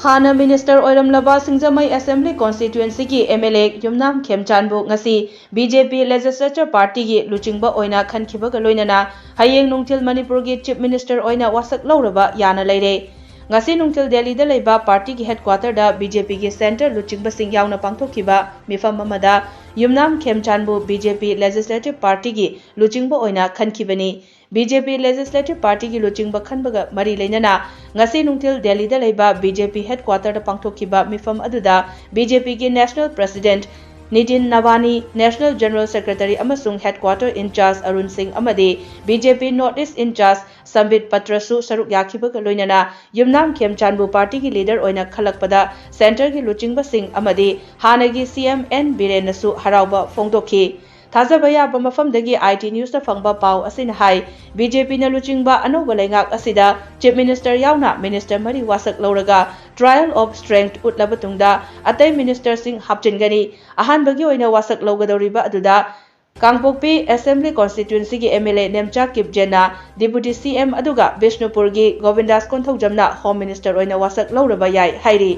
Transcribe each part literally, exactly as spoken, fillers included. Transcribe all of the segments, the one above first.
ꯍꯥꯟꯅ ꯃꯤꯅꯤꯁꯇꯔ ꯑꯣꯏꯔꯝꯂꯕ ꯁꯤꯡꯖꯃꯩ ꯑꯦꯁꯦꯝꯕ꯭ꯂꯤ ꯀꯣꯟꯁꯇꯤꯇ꯭ꯌꯨꯑꯦꯟꯁꯤꯒꯤ ꯑꯦꯝ ꯑꯦꯜ ꯑꯦ ꯌꯨꯝꯅꯥꯝ ꯈꯦꯝꯆꯥꯟꯕꯨ ꯉꯁꯤ ꯕꯤ ꯖꯦ ꯄꯤ ꯂꯦꯖꯤꯁꯂꯦꯆꯔ ꯄꯥꯔꯇꯤꯒꯤ ꯂꯨꯆꯤꯡꯕ ꯑꯣꯏꯅ ꯈꯟꯈꯤꯕꯒ ꯂꯣꯏꯅꯅ ꯍꯌꯦꯡ ꯅꯨꯡꯊꯤꯜ ꯃꯅꯤꯄꯨꯔꯒꯤ ꯆꯤꯐ ꯃꯤꯅꯤꯁꯇꯔ ꯑꯣꯏꯅ ꯋꯥꯁꯛ ꯂꯧꯔꯕ ꯌꯥꯅ ꯂꯩꯔꯦ꯫ ꯉꯁꯤ ꯅꯨꯡꯊꯤꯜ ꯗꯦꯜꯂꯤꯗ ꯂꯩꯕ ꯄꯥꯔꯇꯤꯒꯤ ꯍꯦꯗꯀ꯭ꯋꯥꯇꯔꯗ ꯕꯤ ꯖꯦ ꯄꯤꯒꯤ ꯁꯦꯟꯇꯔ ꯂꯨꯆꯤꯡꯕꯁꯤꯡ ꯌꯥꯎꯅ ꯄꯥꯡꯊꯣꯛꯈꯤꯕ ꯃꯤꯐꯝ ꯑꯃꯗ ꯌꯨꯝꯅꯥꯝ ꯈꯦꯝꯆꯥꯟꯕꯨ ꯕꯤ ꯖꯦ ꯄꯤ ꯂꯦꯖꯤꯁꯂꯦꯇꯤꯚ ꯄꯥꯔꯇꯤꯒꯤ ꯂꯨꯆꯤꯡꯕ ꯑꯣꯏꯅ ꯈꯟꯈꯤꯕꯅꯤ꯫ ꯕꯤ ꯖꯦ ꯄꯤ ꯂꯦꯖꯤꯁꯂꯦꯇꯤꯚ ꯄꯥꯔꯇꯤꯒꯤ ꯂꯨꯆꯤꯡꯕ ꯈꯟꯕꯒ ꯃꯔꯤ ꯂꯩꯅꯅ ꯉꯁꯤ ꯅꯨꯡꯊꯤꯜ ꯗꯦꯜꯂꯤꯗ ꯂꯩꯕ ꯕꯤ ꯖꯦ ꯄꯤ ꯍꯦꯗꯀ꯭ꯋꯥꯇꯔꯗ ꯄꯥꯡꯊꯣꯛꯈꯤꯕ ꯃꯤꯐꯝ ꯑꯗꯨꯗ ꯕꯤ ꯖꯦ ꯄꯤꯒꯤ ꯅꯦꯁꯅꯦꯜ ꯄ꯭ꯔꯁꯤꯗꯦꯟꯠ ꯅꯤꯇꯤꯟ ꯅꯕꯥꯅꯤ, ꯅꯦꯁꯅꯦꯜ ꯖꯦꯅꯔꯦꯜ ꯁꯦꯀ꯭ꯔꯦꯇꯔꯤ ꯑꯃꯁꯨꯡ ꯍꯦꯗꯀ꯭ꯋꯥꯇꯔ ꯏꯟꯆꯥꯔꯖ ꯑꯔꯨꯟ ꯁꯤꯡ ꯑꯃꯗꯤ ꯕꯤ ꯖꯦ ꯄꯤ ꯅꯣꯔꯠ ꯏꯁ ꯏꯟꯆꯥꯔꯖ ꯁꯝꯕꯤꯠ ꯄꯇ꯭ꯔꯁꯨ ꯁꯔꯨꯛ ꯌꯥꯈꯤꯕꯒ ꯂꯣꯏꯅꯅ ꯌꯨꯝꯅꯥꯝ ꯈꯦꯝꯆꯥꯟꯕꯨ ꯄꯥꯔꯇꯤꯒꯤ ꯂꯤꯗꯔ ꯑꯣꯏꯅ ꯈꯜꯂꯛꯄꯗ ꯁꯦꯟꯇꯔꯒꯤ ꯂꯨꯆꯤꯡꯕꯁꯤꯡ ꯑꯃꯗꯤ ꯍꯥꯟꯅꯒꯤ ꯁꯤ ꯑꯦꯝ ꯑꯦꯟ ꯕꯤꯔꯦꯟꯅꯁꯨ ꯍꯔꯥꯎꯕ ꯐꯣꯡꯗꯣꯛꯈꯤ꯫ ꯊꯥꯖꯕ ꯌꯥꯕ ꯃꯐꯝꯗꯒꯤ ꯑꯥꯏ ꯇꯤ ꯅ꯭ꯌꯨꯁꯇ ꯐꯪꯕ ꯄꯥꯎ ꯑꯁꯤꯅ ꯍꯥꯏ, ꯕꯤ ꯖꯦ ꯄꯤꯅ ꯂꯨꯆꯤꯡꯕ ꯑꯅꯧꯕ ꯂꯩꯉꯥꯛ ꯑꯁꯤꯗ ꯆꯤꯐ ꯃꯤꯅꯤꯁꯇꯔ ꯌꯥꯎꯅ ꯃꯤꯅꯤꯁꯇꯔ ꯃꯔꯤ ꯋꯥꯁꯛ ꯂꯧꯔꯒ trial of strength ꯎꯠꯂꯕ ꯇꯨꯡꯗ ꯑꯇꯩ ꯃꯤꯅꯤꯁꯇꯔꯁꯤꯡ ꯍꯥꯞꯆꯤꯟꯒꯅꯤ꯫ ꯑꯍꯥꯟꯕꯒꯤ ꯑꯣꯏꯅ ꯋꯥꯁꯛ ꯂꯧꯒꯗꯧꯔꯤꯕ ꯑꯗꯨꯗ ꯀꯥꯡꯄꯣꯛꯄꯤ ꯑꯦꯁꯦꯝꯕ꯭ꯂꯤ ꯀꯣꯟꯁꯇꯤꯇ꯭ꯌꯨꯑꯦꯟꯁꯤꯒꯤ ꯑꯦꯝ ꯑꯦꯜ ꯑꯦ ꯅꯦꯝꯆꯥ ꯀꯤꯞꯖꯦꯟꯅ ꯗꯤꯄꯨꯇꯤ ꯁꯤ ꯑꯦꯝ ꯑꯗꯨꯒ ꯕꯤꯁꯅꯨꯄꯨꯔꯒꯤ ꯒꯣꯕꯤꯟꯗꯥꯁ ꯀꯣꯟꯊꯧꯖꯝꯅ ꯍꯣꯝ ꯃꯤꯅꯤꯁꯇꯔ ꯑꯣꯏꯅ ꯋꯥꯁꯛ ꯂꯧꯔꯕ ꯌꯥꯏ ꯍꯥꯏꯔꯤ꯫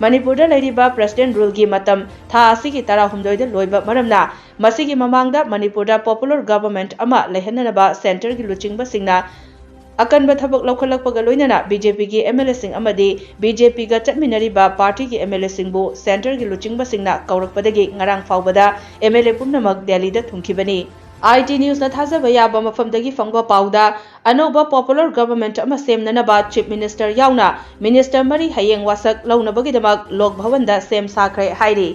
ꯃꯅꯤꯄꯨꯔꯗ ꯂꯩꯔꯤꯕ ꯄ꯭ꯔꯁꯤꯗꯦꯟꯠ ꯔꯨꯜꯒꯤ ꯃꯇꯝ ꯊꯥ ꯑꯁꯤꯒꯤ ꯇꯔꯥꯍꯨꯝꯗꯣꯏꯗ ꯂꯣꯏꯕ ꯃꯔꯝꯅ ꯃꯁꯤꯒꯤ ꯃꯃꯥꯡꯗ ꯃꯅꯤꯄꯨꯔꯗ ꯄꯣꯄꯨꯂꯔ ꯒꯚꯔꯟꯃꯦꯟꯠ ꯑꯃ ꯂꯩꯍꯟꯅꯅꯕ ꯁꯦꯟꯇꯔꯒꯤ ꯂꯨꯆꯤꯡꯕꯁꯤꯡꯅ ꯑꯀꯟꯕ ꯊꯕꯛ ꯂꯧꯈꯠꯂꯛꯄꯒ ꯂꯣꯏꯅꯅ ꯕꯤ ꯖꯦ ꯄꯤꯒꯤ ꯑꯦꯝ ꯑꯦꯜ ꯑꯦꯁꯤꯡ ꯑꯃꯗꯤ ꯕꯤ ꯖꯦ ꯄꯤꯒ ꯆꯠꯃꯤꯟꯅꯔꯤꯕ ꯄꯥꯔꯇꯤꯒꯤ ꯑꯦꯝ ꯑꯦꯜ ꯑꯦꯁꯤꯡꯕꯨ ꯁꯦꯟꯇꯔꯒꯤ ꯂꯨꯆꯤꯡꯕꯁꯤꯡꯅ ꯀꯧꯔꯛꯄꯗꯒꯤ ꯉꯔꯥꯡ ꯐꯥꯎꯕꯗ ꯑꯦꯝ ꯑꯦꯜ ꯑꯦ ꯄꯨꯝꯅꯃꯛ ꯗꯦꯜꯂꯤꯗ ꯊꯨꯡꯈꯤꯕꯅꯤ꯫ ꯑꯥꯏ ꯇꯤ ꯅ꯭ꯌꯨꯁꯅ ꯊꯥꯖꯕ ꯌꯥꯕ ꯃꯐꯝꯗꯒꯤ ꯐꯪꯕ ꯄꯥꯎꯗ, ꯑꯅꯧꯕ ꯄꯣꯄꯨꯂꯔ ꯒꯚꯔꯟꯃꯦꯟꯠ ꯑꯃ ꯁꯦꯝꯅꯅꯕ ꯆꯤꯐ ꯃꯤꯅꯤꯁꯇꯔ ꯌꯥꯎꯅ ꯃꯤꯅꯤꯁꯇꯔ ꯃꯔꯤ ꯍꯌꯦꯡ ꯋꯥꯁꯛ ꯂꯧꯅꯕꯒꯤꯗꯃꯛ ꯂꯣꯛ ꯚꯋꯟꯗ ꯁꯦꯝ ꯁꯥꯈ꯭ꯔꯦ ꯍꯥꯏꯔꯤ꯫